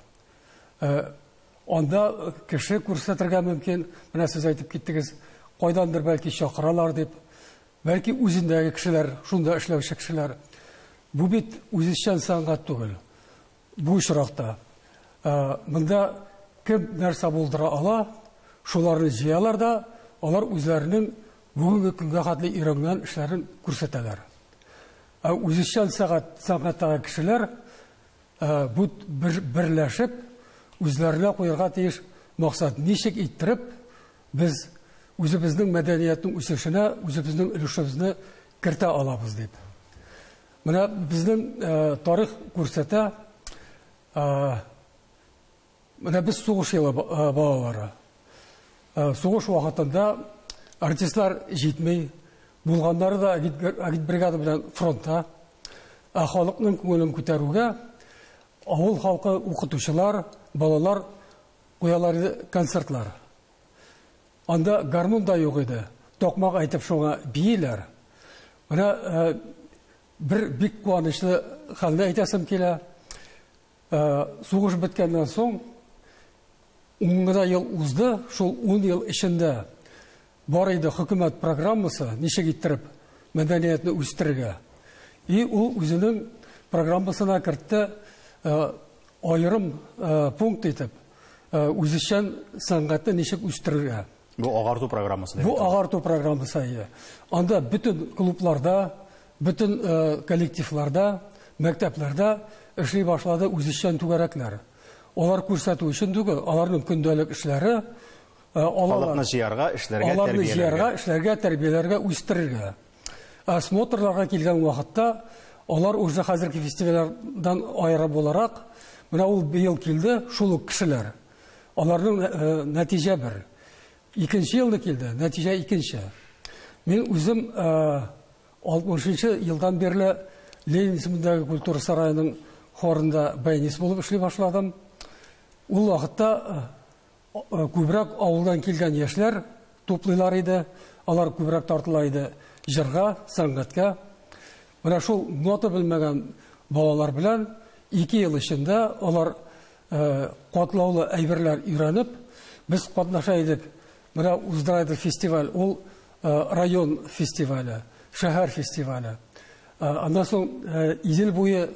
S4: Анда кеше күрсәтергә мөмкин. Менә сез әйтеп киттегез, кайдандыр бәлки чакыралар дип, бәлки үзендәге кешеләр, шунда эшләүче кешеләр. Бу бит үзешчән сәнгать түгел. Бу очракта монда кем нәрсә булдыра ала, шуларны җыялар да, алар үзләренең бүгенге көнгә хәтле өйрәнгән эшләрен күрсәтәләр. Ә үзешчән сәнгатьтәге кешеләр бу берләшеп үзләренә куярга тиеш максат, ничек иттереп без үзебезнең мәдәниятнең үсешенә үзебезнең өлешебезне кертә алабыз дип. Менә безнең тарих күрсәтә, менә без сугыш елы балалары. Сугыш вакытында артистлар җитми, булганнары да агитбригада белән фронтта. Ә халыкның күңелен күтәрүгә авыл халкы, укытучылар, балалар куялар иде концертлар. Анда гармун да юк иде. Токмак әйтеп шуңа бииләр. Менә бер бик куанычлы хәлне әйтәсем килә. Сугыш беткәннән соң 10 гына ел узды, шул 10 ел эчендә бар иде хөкүмәт программасы, ничек иттереп мәдәниятне үстерергә. И ул үзенең программасына кертте аерым пункт итеп, үзешчән сәнгатьне ничек үстерергә.
S1: Бу агарту программасы.
S4: Бу агарту программасы. Анда бөтен клубларда, бөтен коллективларда, мәктәпләрдә эшли башлады үзешчән түгәрәкләр. Алар күрсәтү өчен түгел, аларның көндәлек эшләре
S1: халыкны җыярга, эшләргә,
S4: тәрбияләргә. Җыярга, эшләргә, тәрбияләргә, үстерергә. Ә смотрларга килгән вакытта алар уже хәзерге фестивальләрдән аерым буларак, менә ул быел килде, шул ук кешеләр. Аларның нәтиҗә бер. Икенче елда килде, нәтиҗә икенче. Мин үзем 60 елдан бирле Ленин исемендәге культура сараеның хорында баянист булып эшли башладым. Ул вакытта күбрәк авылдан килгән яшьләр туплыйлар иде, алар күбрәк тартыла иде җырга, сәнгатькә. Менә шул нота белмәгән балалар белән 2 ел эчендә алар катлаулы әйберләр өйрәнеп, без катнаша идек. Менә уздыра идек фестиваль, ул район фестивале, шәһәр фестивале. Аннан соң Идел буе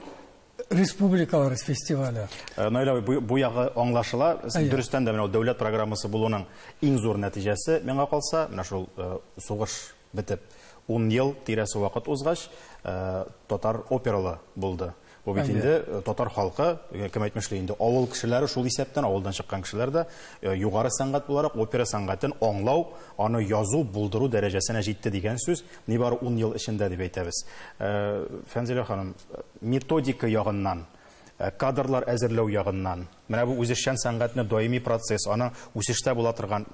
S4: республикалар фестивале.
S1: Наил абый, бу ягы аңлашыла. Дөрестән дә менә дәүләт программасы булуның иң зур нәтиҗәсе миңа калса, менә шул сугыш бетеп 10 ел тирәсе вакыт узгач, татар опералы булды. Бу бит инде татар халкы, кем әйтмешли инде, авыл кешеләре, шул исәптән авылдан чыккан кешеләр дә югары сәнгать буларак опера сәнгатен аңлау, аны язу, булдыру дәрәҗәсенә җитте дигән сүз нибары 10 ел эчендә дип әйтәбез. Фәнзилә ханым, методика ягыннан, кадрлар әзерләү ягыннан, менә бу үзешчән сәнгатьне даими процесс, аның үсештә була торган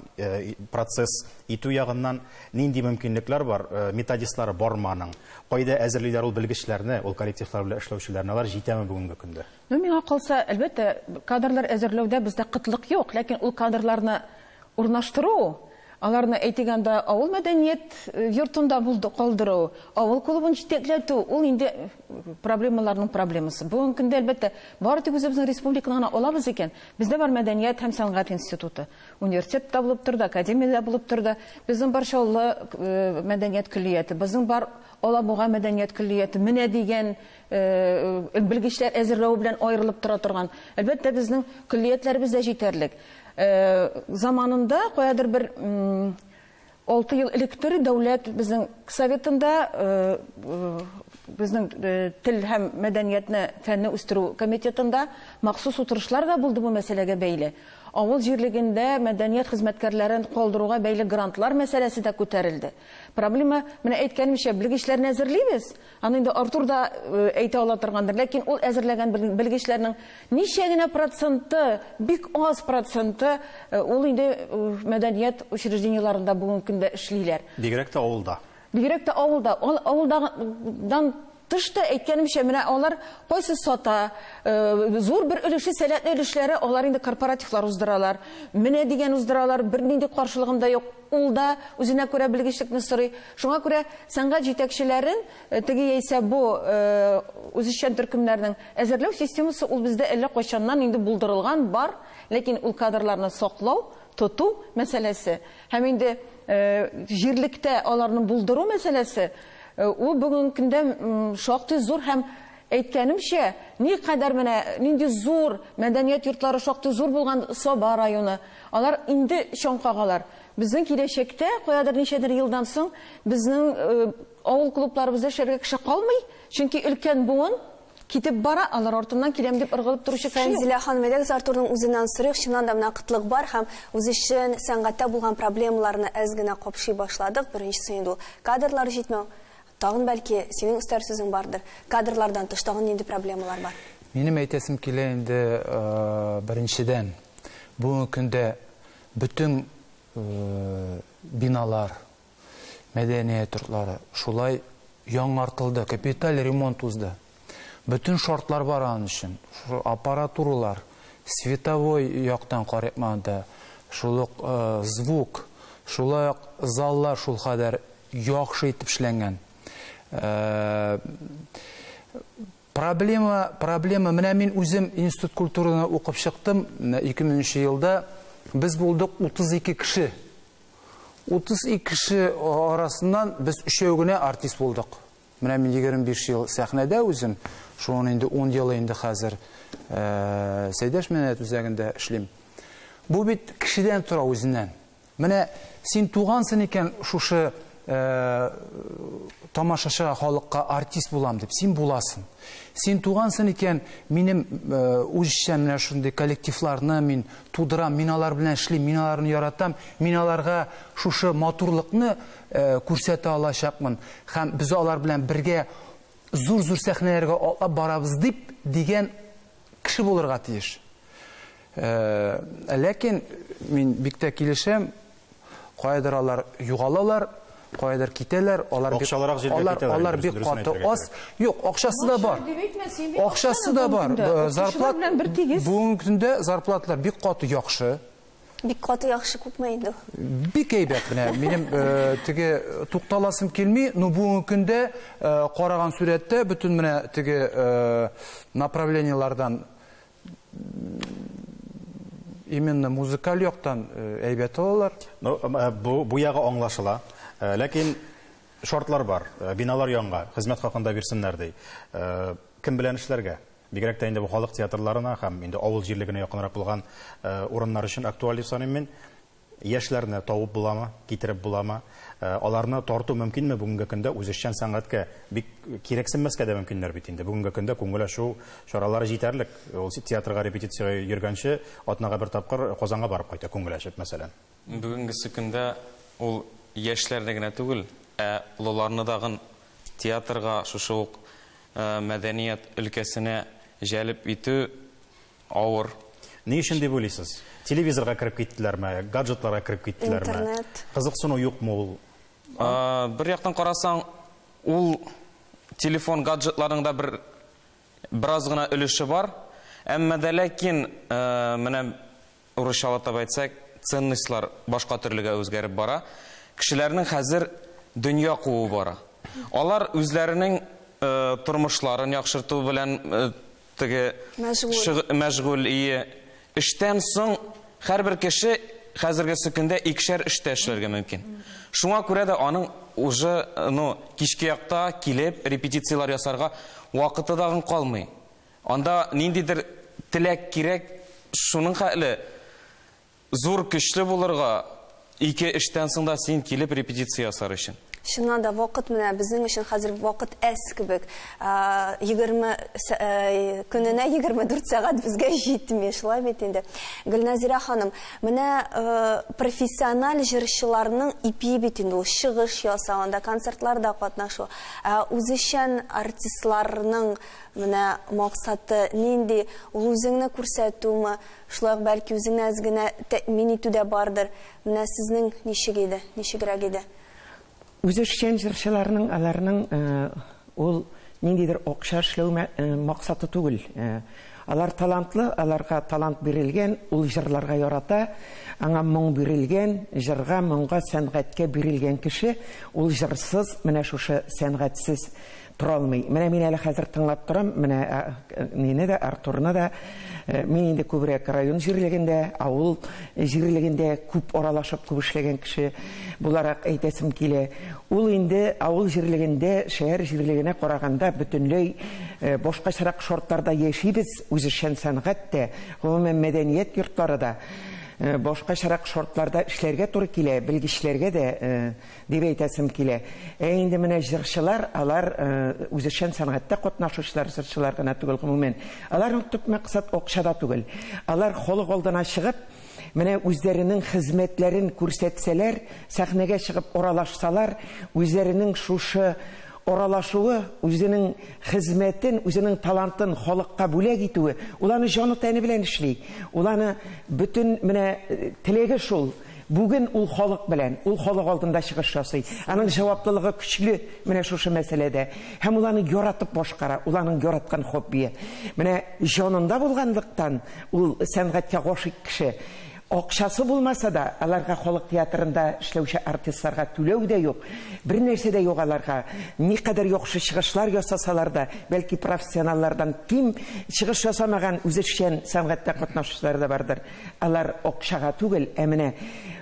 S1: процесс итү ягыннан нинди мөмкинлекләр бар, методистлары бармы аның? Кайда әзерлиләр ул белгечләрне, ул коллективлар белән эшләүчеләрне, алар җитәме бүгенге көндә?
S3: Ну, миңа калса, әлбәттә, кадрлар әзерләүдә бездә кытлык юк, ләкин ул кадрларны урнаштыру, Аларны әйтик анда авыл мәдәният йортында булды калдыру, авыл клубын җитәкләтү, ул инде проблемаларның проблемасы. Бүгенге көндә, әлбәттә, бары тик үзебезнең республиканы гына алабыз икән, бездә бар мәдәният һәм сәнгать институты. Университет та булып торды, академия дә булып торды. Безнең бар Чаллы мәдәният көллияте, безнең бар Алабуга мәдәният көллияте, менә дигән белгечләр әзерләү белән аерылып тора торган. Әлбәттә, безнең көллиятләребез дә җитәрлек. Заманында каядыр бер 6 ел электер дәүләт безнең советында, безнең тел һәм мәдәниятне, фәнне үстерү комитетында махсус утырышлар да булды бу мәсьәләгә бәйле. Авыл җирлегендә мәдәният хезмәткәрләрен калдыруга бәйле грантлар мәсьәләсе дә күтәрелде. Проблема, менә әйткәнемчә, белгечләрне әзерлибез. Аны инде Артур да әйтә ала торгандыр, ләкин ул әзерләгән белгечләрнең ничә генә проценты, бик аз проценты ул инде мәдәният учреждениеләрендә бүгенге көндә эшлиләр.
S1: Бигрәк тә авылда.
S3: Бигрәк тә авылда. Авылдан тыш та әйткәнемчә, менә алар кайсы сата, зур бер өлеше, сәләтле өлешләре, алар инде корпоративлар уздыралар. Менә дигән уздыралар, бернинди каршылыгым да юк. Ул да үзенә күрә белгечлекне сорый. Шуңа күрә сәнгать җитәкчеләрен теге яисә бу үзешчән төркемнәрнең әзерләү системасы ул бездә әллә кайчаннан инде булдырылган бар, ләкин ул кадрларны саклау, тоту мәсьәләсе һәм инде җирлектә аларны булдыру мәсьәләсе ул бүгенге көндә шактый зур һәм әйткәнемчә, ни кадәр менә нинди зур мәдәният йортлары шактый зур булган Саба районы, алар инде чаң кагалар. Безнең киләчәктә, каядыр ничәдер елдан соң, безнең авыл клубларыбызда эшләргә кеше калмый, чөнки өлкән буын китеп бара, алар артыннан киләм дип ыргылып торучы кеше юк.
S2: Фәнзилә ханым, әйдәгез Артурның үзеннән сорыйк, чыннан да менә кытлык бар һәм үзешчән сәнгатьтә булган проблемаларны әз генә капшый башладык. Беренчесе инде ул кадрлар җитмәү. Тагын бәлки синең өстәр сүзең бардыр. Кадрлардан тыш тагын нинди проблемалар бар?
S5: Минем әйтәсем килә инде, беренчедән, бүгенге көндә бөтен биналар, мәдәният йортлары шулай яңартылды, капиталь ремонт узды. Бөтен шартлар бар аның өчен. Шу аппаратуралар, световой яктан карыйк, шул ук звук, шулай ук заллар шул кадәр яхшы итеп эшләнгән. Проблема, менә мин үзем институт культураны укып чыктым, 2000 елда без булдык 32 кеше. 32 кеше арасыннан без өчәү генә артист булдык. Менә мин 25 ел сәхнәдә үзем, шуның инде 10 ел инде хәзер Сәйдәш мәдәният үзәгендә эшлим. Бу бит кешедән тора үзеннән. Менә син тугансың икән шушы тамашачыга, халыкка артист булам дип, син буласың. Син тугансың икән, минем үзешчән менә шундый коллективларны мин тудырам, мин алар белән эшлим, мин аларны яратам, мин аларга шушы матурлыкны күрсәтә алачакмын һәм без алар белән бергә зур-зур сәхнәләргә атлап барабыз дип дигән кеше булырга тиеш. Ләкин мин бик тә килешәм, каядыр алар югалалар, каядыр китәләр, алар бик алар бик каты аз. Юк, акчасы да бар. Акчасы да бар. Зарплат бүгенге көндә зарплатлар бик каты яхшы.
S2: Бик каты яхшы күпме инде?
S5: Бик әйбәт менә. Минем теге тукталасым килми, но бүгенге көндә караган сурәттә бөтен менә теге направлениелардан именно музыкаль яктан әйбәт алалар.
S1: Ну, бу ягы аңлашыла. Ләкин шартлар бар, биналар янга, хезмәт хакында бирсеннәр ди. Кем белән эшләргә? Бигрәк тә инде бу халык театрларына һәм инде авыл җирлегенә якынрак булган урыннар өчен актуаль дип саныйм мин. Яшьләрне табып буламы, китереп буламы? Аларны тарту мөмкинме бүгенге көндә үзешчән сәнгатькә? Бик кирәксенмәскә дә мөмкиннәр бит инде. Бүгенге көндә күңел ачу чаралары җитәрлек. Ул театрга репетициягә йөргәнче атнага бер тапкыр Казанга барып кайта күңел ачып, мәсәлән.
S8: Бүгенгесе көндә ул яшьләрне генә түгел, ә олыларны дагын театрга, шушы ук мәдәният өлкәсенә җәлеп итү авыр.
S1: Ни өчен дип уйлыйсыз? Телевизорга кереп киттеләрме, гаджетларга кереп киттеләрме?
S2: Интернет.
S1: Кызыксыну юкмы ул?
S8: Бер яктан карасаң, ул телефон гаджетларының да бераз гына өлеше бар. Әмма дә ләкин, менә урысчалатып әйтсәк, ценностьлар башка төрлегә үзгәреп бара. Кешеләрнең хәзер дөнья куы бара. Алар үзләренең тормышларын яхшырту белән теге мәшгуль. Эштән соң һәрбер кеше хәзерге көндә икешәр эштә эшләргә мөмкин. Шуңа күрә дә аның уже, ну, кичке якта килеп репетицияләр ясарга вакыты дагын калмый. Анда ниндидер теләк кирәк, шуның хәле зур көчле булырга ике эштән соң да син килеп репетиция ясар өчен.
S2: Чыннан да вакыт менә безнең өчен хәзер вакыт әз кебек. 20 көненә 24 сәгать безгә җитми, шулай бит инде. Гөлназира ханым, менә профессиональ җырчыларның ипи бит инде ул чыгыш ясаганда, концертларда катнашу. Үзешчән артистларның менә максаты нинди? Ул үзеңне күрсәтүме? Шулай ук бәлки үзеңне әз генә тәэмин итү дә бардыр. Менә сезнең ничек иде, ничегрәк иде?
S6: Үзешчән җырчыларның аларның ул ниндидер акча эшләү максаты түгел. Алар талантлы, аларга талант бирелгән, ул җырларга ярата, аңа моң бирелгән, җырга, моңга, сәнгатькә бирелгән кеше, ул җырсыз, менә шушы сәнгатьсез тора алмый. Менә мин әле хәзер тыңлап торам, менә мине дә, Артурны да, мин инде күбрәк район җирлегендә, авыл җирлегендә күп аралашып, күп эшләгән кеше буларак әйтәсем килә. Ул инде авыл җирлегендә, шәһәр җирлегенә караганда бөтенләй башкачарак шартларда яшибез, үзешчән сәнгать тә, гомумән мәдәният йортлары да башкачарак шартларда эшләргә туры килә, белгечләргә дә дип әйтәсем килә. Ә инде менә җырчылар, алар үзешчән сәнгатьтә катнашучылар, җырчылар гына түгел гомумән. Аларның төп максат акчада түгел. Алар халык алдына чыгып, менә үзләренең хезмәтләрен күрсәтсәләр, сәхнәгә чыгып аралашсалар, үзләренең шушы аралашуы, үзенең хезмәтен, үзенең талантын халыкка бүләк итүе, ул аны җаны тәне белән эшли. Ул аны бөтен менә теләге шул. Бүген ул халык белән, ул халык алдында чыгыш ясый. Аның җаваплылыгы көчле менә шушы мәсьәләдә. Һәм ул аны яратып башкара, ул аның яраткан хоббие. Менә җанында булганлыктан ул сәнгатькә гашыйк кеше. Акчасы булмаса да, аларга халык театрында эшләүче артистларга түләү дә юк, бер нәрсә дә юк аларга. Никадәр яхшы чыгышлар ясасалар да, бәлки профессионаллардан ким чыгыш ясамаган үзешчән сәнгатьтә катнашучылар да бардыр. Алар акчага түгел, ә менә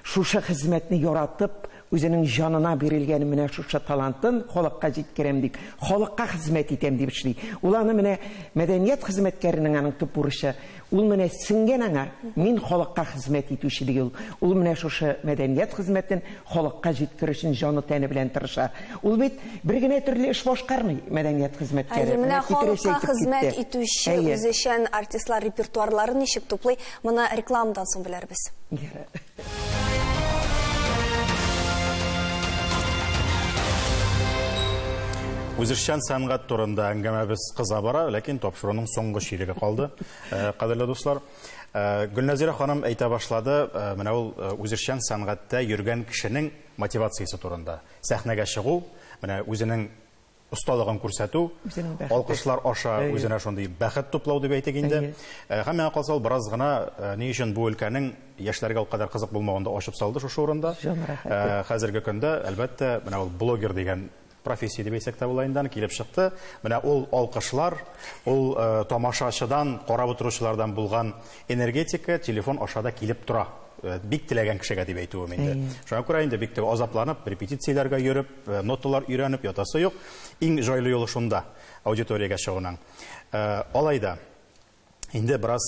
S6: шушы хезмәтне яратып, үзенең җанына бирелгән менә шушы талантын халыкка җиткерәм дип, халыкка хезмәт итәм дип эшли. Ул аны менә мәдәният хезмәткәренең аның төп бурычы. Ул менә сеңгән аңа, мин халыкка хезмәт итүче ди ул. Ул менә шушы мәдәният хезмәтен халыкка җиткерү өчен җаны тәне белән тырыша. Ул бит бер генә төрле эш башкармый мәдәният хезмәткәре.
S2: Менә халыкка хезмәт итүче үзешчән артистлар репертуарларын ничек туплый, моны рекламадан соң белербез.
S1: Үзешчән сәнгать турында әңгәмәбез кыза бара, ләкин тапшыруның соңгы чиреге калды. Кадерле дуслар, Гөлназира ханым әйтә башлады, менә ул үзешчән сәнгатьтә йөргән кешенең мотивациясе турында. Сәхнәгә чыгу, менә үзенең осталыгын күрсәтү, алкышлар аша үзенә шундый бәхет туплау дип әйтик инде. Һәм миңа калса, ул бераз гына ни өчен бу өлкәнең яшьләргә ул кадәр кызык булмавын да ачып салды шушы урында. Хәзерге көндә, әлбәттә, менә ул блогер дигән профессия дип әйтсәк тә була инде, килеп чыкты. Менә ул алкышлар, ул тамашачыдан, карап утыручылардан булган энергетика телефон аша да килеп тора. Бик теләгән кешегә дип әйтүем инде. Шуңа күрә инде бик тә азапланып, репетицияләргә йөреп, ноталар өйрәнеп ятасы юк. Иң җайлы юлы шунда, аудиториягә чыгуның. Алай да инде бераз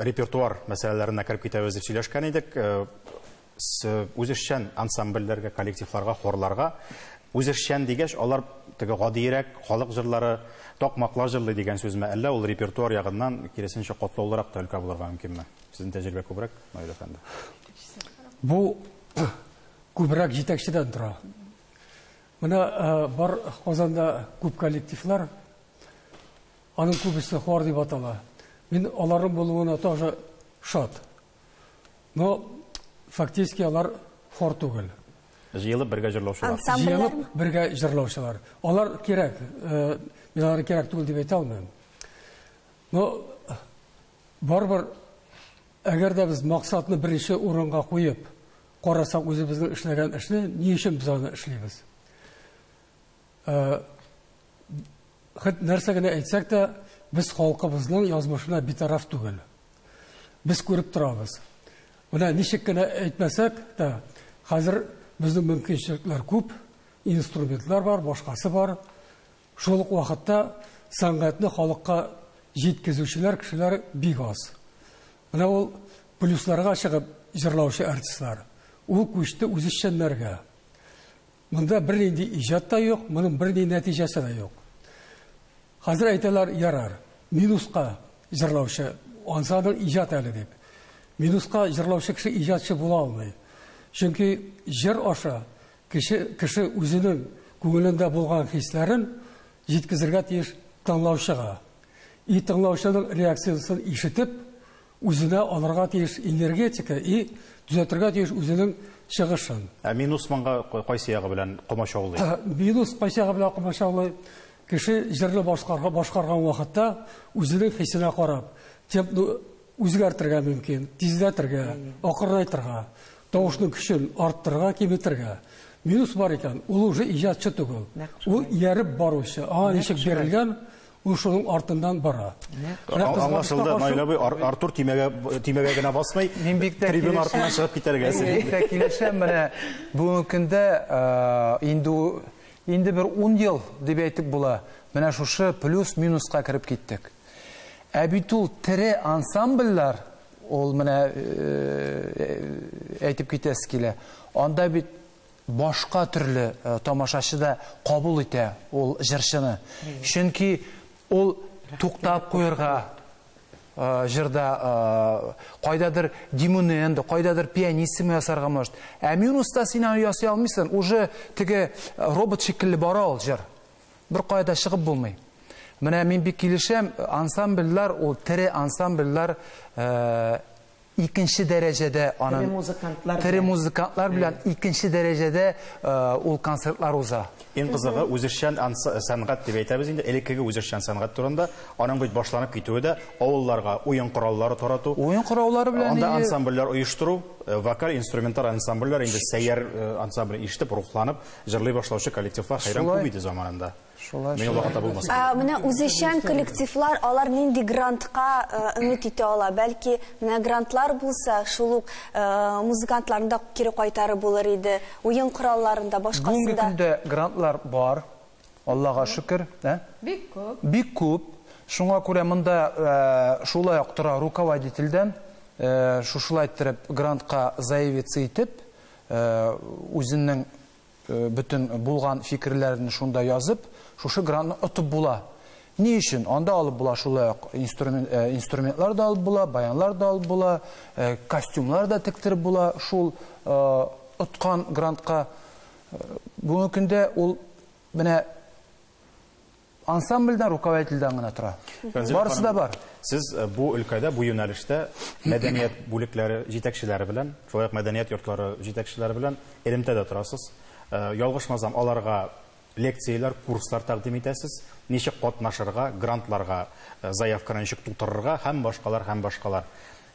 S1: репертуар мәсьәләләренә кереп китәбез дип сөйләшкән идек. Үзешчән ансамбльләргә, коллективларга, хорларга үзешчән дигәч, алар теге гадиерәк халык җырлары, такмаклар җырлый дигән сүзме, әллә ул репертуар ягыннан киресенчә катлаулырак та өлкә булырга мөмкинме? Сезнең тәҗрибә күбрәк, Наил әфәнде.
S4: Бу күбрәк җитәкчедән тора. Менә бар Казанда күп коллективлар, аның күбесе хор дип атала. Мин аларның булуына тоже шат. Но фактически алар хор түгел.
S1: Җыелып бергә җырлаучылар.
S4: Җыелып бергә җырлаучылар. Алар кирәк. Мин алар кирәк түгел дип әйтә алмыйм. Но барыбер Әгәр дә без максатны беренче урынга куеп карасак, үзебезнең эшләгән эшне, ни өчен без аны эшлибез? Хәт нәрсә генә әйтсәк тә, без халкыбызның язмышына битараф түгел. Без күреп торабыз. Менә ничек кенә әйтмәсәк тә, хәзер безнең мөмкинчелекләр күп, инструментлар бар, башкасы бар. Шул ук вакытта сәнгатьне халыкка җиткезүчеләр, кешеләр бик аз. Менә ул плюсларга чыгып җырлаучы артистлар, ул күчте үзешчәннәргә. Монда бернинди иҗат та юк, моның бернинди нәтиҗәсе дә юк. Хәзер әйтәләр, ярар, минуска җырлаучы, ансаның иҗат әле дип. Минуска җырлаучы кеше иҗатчы була алмый. Чөнки җыр аша кеше үзенең күңелендә булган хисләрен җиткезергә тиеш тыңлаучыга. И тыңлаучының реакциясен ишетеп, үзенә алырга тиеш энергетика и төзәтергә тиеш үзенең чыгышын.
S1: Ә минус моңа кайсы ягы белән комачаулый?
S4: Минус кайсы ягы белән комачаулый? Кеше җырны башкарган вакытта үзенең хисенә карап, темпны үзгәртергә мөмкин, тизләтергә, акрынайтырга, тавышның көчен арттырырга, киметергә. Минус бар икән, ул уже иҗатчы түгел. Ул ияреп баручы, аңа ничек бирелгән, ул шуның артыннан бара.
S1: Аңлашылды, Наил абый, Артур төймәгә генә басмый, трибуна артыннан чыгып китәргә әзер.
S5: Мин бик тә килешәм, менә бүгенге көндә инде бер 10 ел дип әйтеп була, менә шушы плюс-минуска кереп киттек. Ә бит ул тере ансамбльләр, ул менә әйтеп китәсе килә, анда бит башка төрле тамашачы да кабул итә ул җырчыны. Чөнки ул туктап куярга җырда кайдадыр димунендо, кайдадыр пианиссимо ясарга может. Ә минуста син аны ясый алмыйсың, уже теге робот шикелле бара ул җыр. Бер кайда чыгып булмый. Менә мин бик килешәм, ансамбльләр, ул тере ансамбльләр икенче дәрәҗәдә аның тере музыкантлар белән икенче дәрәҗәдә ул концертлар уза.
S1: Иң кызыгы үзешчән сәнгать дип әйтәбез инде, элеккеге үзешчән сәнгать турында, аның бит башланып китүе дә авылларга уен кораллары тарату.
S5: Уен кораллары белән
S1: анда ансамбльләр оештыру, вокаль инструментар ансамбльләр инде сәйяр ансамбль ишетеп, рухланып җырлый башлаучы коллективлар хәйран күп иде заманында.
S2: Менә үзешчән коллективлар, алар нинди грантка өмет итә ала? Бәлки, менә грантлар булса, шул ук музыкантларны да кире кайтарып булыр иде, уен коралларында, башкасында.
S5: Бүгенге көндә грантлар бар, Аллага шөкер.
S3: Бик күп.
S5: Бик күп. Шуңа күрә монда шулай ук тора руководительдән, шушылай иттереп грантка заявиться итеп, үзенең бөтен булган фикерләрен шунда язып, шушы грантны отып була. Ни өчен? Анда алып була шулай ук инструментлар да алып була, баянлар да алып була, костюмлар да тектереп була шул откан грантка. Бүгенге көндә ул менә ансамбльдән, руководительдән генә тора. Барысы да бар.
S1: Сез бу өлкәдә, бу юнәлештә мәдәният бүлекләре җитәкчеләре белән, шулай ук мәдәният йортлары җитәкчеләре белән элемтәдә торасыз. Ялгышмасам, аларга лекцияләр, курслар тәкъдим итәсез, ничек катнашырга, грантларга заявканы ничек тутырырга һәм башкалар, һәм башкалар.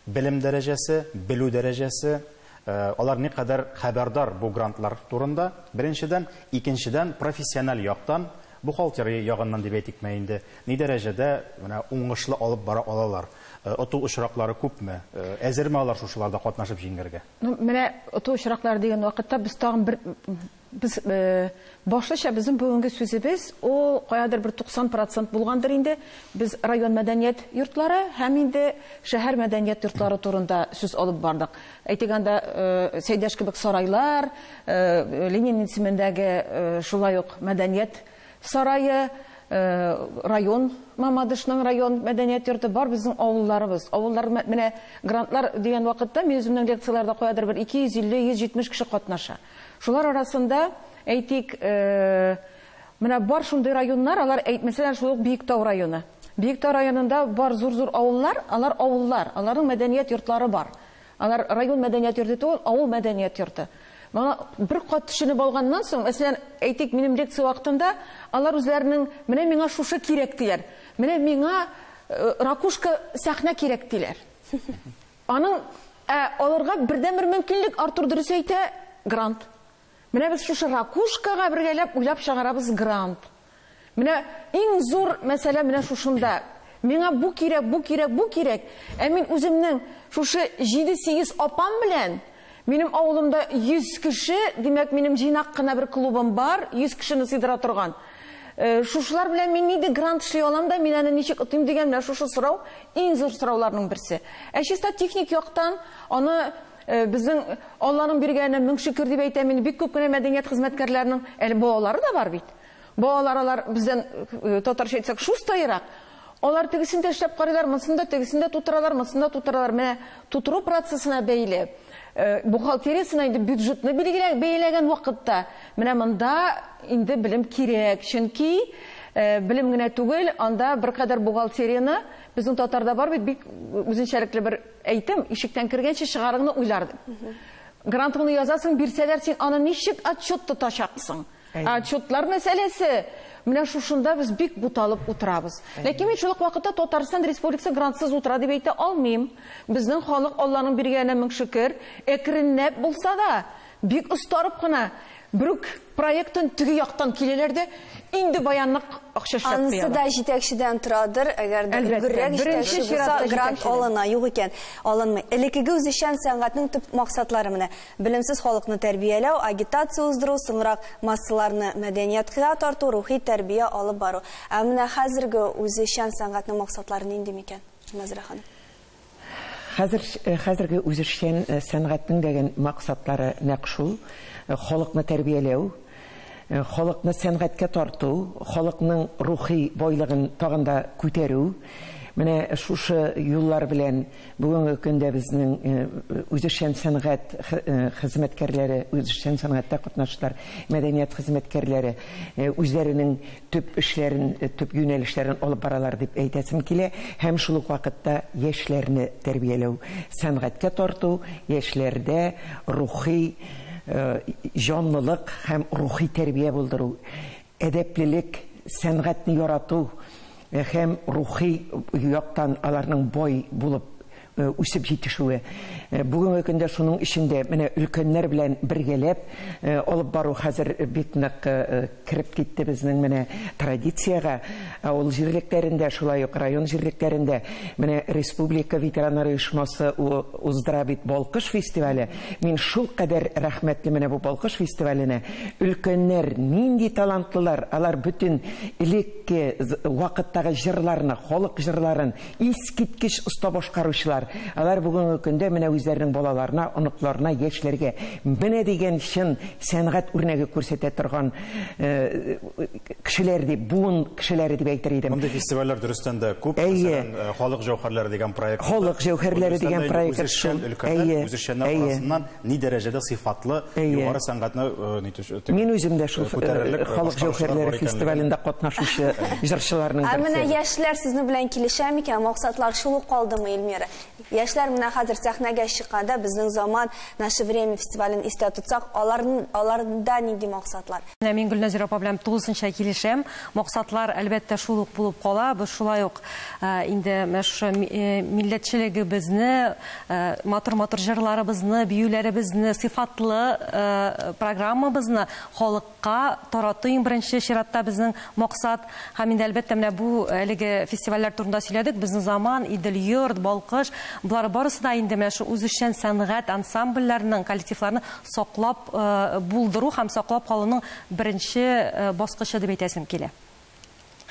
S1: Белем дәрәҗәсе, белү дәрәҗәсе, алар никадәр хәбәрдар бу грантлар турында, беренчедән, икенчедән, профессиональ яктан, бухгалтерия ягыннан дип әйтикме инде, ни дәрәҗәдә менә уңышлы алып бара алалар? Оту очраклары күпме? Әзерме алар шушыларда катнашып җиңәргә?
S3: Ну, менә оту очраклары дигән вакытта без тагын бер без башлыча безнең бүгенге сүзебез ул каядыр бер 90% булгандыр инде. Без район мәдәният йортлары һәм инде шәһәр мәдәният йортлары турында сүз алып бардык. Әйтик анда Сәйдәш кебек сарайлар, Ленин исемендәге шулай ук мәдәният сарае, район, Мамадышның район мәдәният йорты бар, безнең авылларыбыз. Авыллар менә грантлар дигән вакытта мин үземнең лекцияләрдә каядыр бер 250-170 кеше катнаша. Шулар арасында, әйтик, менә бар шундый районнар, алар, мәсәлән, шул ук Биектау районы. Биектау районында бар зур-зур авыллар, алар авыллар, аларның мәдәният йортлары бар. Алар район мәдәният йорты түгел, авыл мәдәният йорты. Моңа бер кат төшенеп алганнан соң, мәсәлән, әйтик, минем лекция вакытында алар үзләренең менә миңа шушы кирәк диләр. Менә миңа ракушка сәхнә кирәк диләр. Аның алырга бердәнбер мөмкинлек, Артур дөрес әйтә, грант. Менә без шушы ракушкага бергәләп уйлап чыгарабыз грант. Менә иң зур мәсьәлә менә шушында. Миңа бу кирәк, бу кирәк, бу кирәк. Ә мин үземнең шушы 7-8 апам белән, минем авылымда 100 кеше, димәк, минем җыйнак кына бер клубым бар, 100 кешене сыйдыра торган. Шушылар белән мин нинди грант эшли алам да, мин аны ничек отыйм дигән менә шушы сорау иң зур сорауларның берсе. Ә чиста техник яктан аны безнең Алланың биргәненә мең шөкер дип әйтәм инде, бик күп кенә мәдәният хезмәткәрләренең әле балалары да бар бит. Балалар алар бездән татарча әйтсәк шустайрак. Алар тегесен дә эшләп карыйлар, монысын да, тегесен дә тутыралар, монысын да тутыралар. Менә тутыру процессына бәйле бухгалтериясына инде бюджетны бәйләгән вакытта менә монда инде белем кирәк. Чөнки белем генә түгел, анда беркадәр бухгалтерияны безнең татарда бар бит бик үзенчәлекле бер әйтем, ишектән кергәнче чыгарыңны уйлар дип. Грантыңны язасың, бирсәләр, син аны ничек отчет тотачаксың? Отчетлар мәсьәләсе. Менә шушында без бик буталып утырабыз. Ләкин мин шул ук вакытта Татарстан Республикасы грантсыз утыра дип әйтә алмыйм. Безнең халык Алланың биргәненә мең шөкер, әкренләп булса да, бик остарып кына бер үк проектын теге яктан киләләр дә, инде баянлык акча эшләп
S2: Анысы
S3: куялар.
S2: да җитәкчедән торадыр, әгәр дә
S3: Әлбәттә,
S2: өлгеррәк
S3: беренче
S2: җитәкче булса,
S3: чиратта
S2: грант
S3: җитәкчедән.
S2: алына, юк икән, алынмый. Элеккеге үзешчән сәнгатьнең төп максатлары менә белемсез халыкны тәрбияләү, агитация уздыру, соңрак массаларны мәдәнияткә тарту, рухи тәрбия алып бару. Ә менә хәзерге үзешчән сәнгатьнең максатлары нинди микән, Назира ханым?
S6: Хәзерге үзешчән сәнгатьнең дигән максатлары нәкъ шул: халыкны тәрбияләү, халыкны сәнгатькә тарту, халыкның рухи байлыгын тагын да күтәрү. Менә шушы юллар белән бүгенге көндә безнең үзешчән сәнгать хезмәткәрләре, үзешчән сәнгатьтә катнашучылар, мәдәният хезмәткәрләре үзләренең төп эшләрен, төп юнәлешләрен алып баралар дип әйтәсем килә. Һәм шул ук вакытта яшьләрне тәрбияләү, сәнгатькә тарту, яшьләрдә рухи җанлылык һәм рухи тәрбия булдыру, әдәплелек, сәнгатьне ярату һәм рухи яктан аларның бай булып үсеп җитешүе. Бүгенге көндә шуның эчендә менә өлкәннәр белән бергәләп алып бару хәзер бик нык кереп китте безнең менә традициягә. Авыл җирлекләрендә, шулай ук район җирлекләрендә менә Республика ветераннар оешмасы уздыра бит Балкыш фестивале. Мин шул кадәр рәхмәтле менә бу Балкыш фестиваленә. Өлкәннәр нинди талантлылар, алар бөтен элекке вакыттагы җырларны, халык җырларын искиткеч оста башкаручылар. Алар бүгенге көндә менә үзләренең балаларына, оныкларына, яшьләргә менә дигән чын сәнгать үрнәге күрсәтә торган кешеләр дип, буын кешеләре дип әйтер идем.
S1: Мондый фестивальләр дөрестән дә күп.
S6: Әйе.
S1: Мәсәлән, Халык җәүһәрләре дигән проект.
S6: Халык җәүһәрләре
S1: Дөрестән
S6: дигән
S1: дә инде
S6: проект.
S1: Үзешчән өлкәннәр,
S6: Әйе.
S1: үзешчәннәр
S6: Әйе.
S1: арасыннан ни дәрәҗәдә сыйфатлы
S6: Әйе.
S1: югары сәнгатьне, ни төш-,
S6: Мин үзем дә шул,
S1: күтәрерлек,
S6: Халык
S1: башкаручылар
S6: җәүһәрләре
S1: бар икәнлеген.
S6: фестивалендә катнашучы җырчыларның
S2: Ә менә
S6: берсе.
S2: яшьләр сезнең белән килешә микән? Максатлар шул ук калдымы, Эльмира? Яшьләр менә хәзер сәхнәгә чыкканда безнең заман, наше время фестивален истә тотсак, аларда нинди максатлар?
S7: Менә мин Гөлназира апа белән тулысынча килешәм. Максатлар әлбәттә шул ук булып кала. Без шулай ук инде менә шушы милләтчелегебезне, матур-матур җырларыбызны, биюләребезне, сыйфатлы программабызны халыкка тарату иң беренче чиратта безнең максат. Һәм инде әлбәттә менә бу әлеге фестивальләр турында сөйләдек. Безнең заман, Идел йорт, Балкыш, болар барысы да инде менә шу үзешчән сәнгать ансамбльләренең, коллективларны саклап булдыру һәм саклап калуның беренче баскычы дип әйтәсем килә.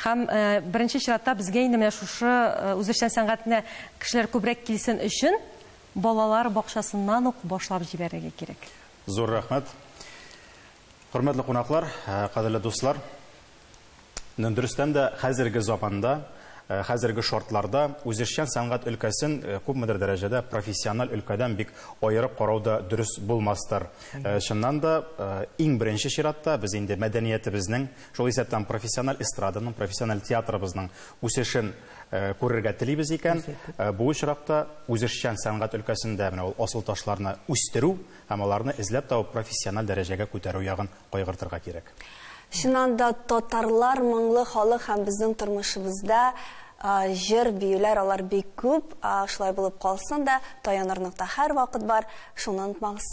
S7: Һәм беренче чиратта безгә инде менә шушы үзешчән сәнгатенә кешеләр күбрәк килсен өчен балалар бакчасыннан ук башлап җибәрергә кирәк.
S1: Зур рәхмәт. Хөрмәтле кунаклар, кадерле дуслар, дөрестән дә хәзерге заманда, хәзерге шартларда үзешчән сәнгать өлкәсен күпмедер дәрәҗәдә профессиональ өлкәдән бик аерып карау да дөрес булмастыр. Чыннан да, иң беренче чиратта без инде мәдәниятебезнең, шул исәптән профессиональ эстраданың, профессиональ театрыбызның үсешен күрергә телибез икән, бу очракта үзешчән сәнгать өлкәсендә менә ул асыл ташларны үстерү һәм аларны эзләп табып профессиональ дәрәҗәгә күтәрү ягын кайгыртырга кирәк.
S2: Чыннан да татарлар моңлы халык һәм безнең тормышыбызда Җыр, биюләр алар бик күп, шулай булып калсын да, таяныр нокта һәрвакыт бар, шуны онытмагыз.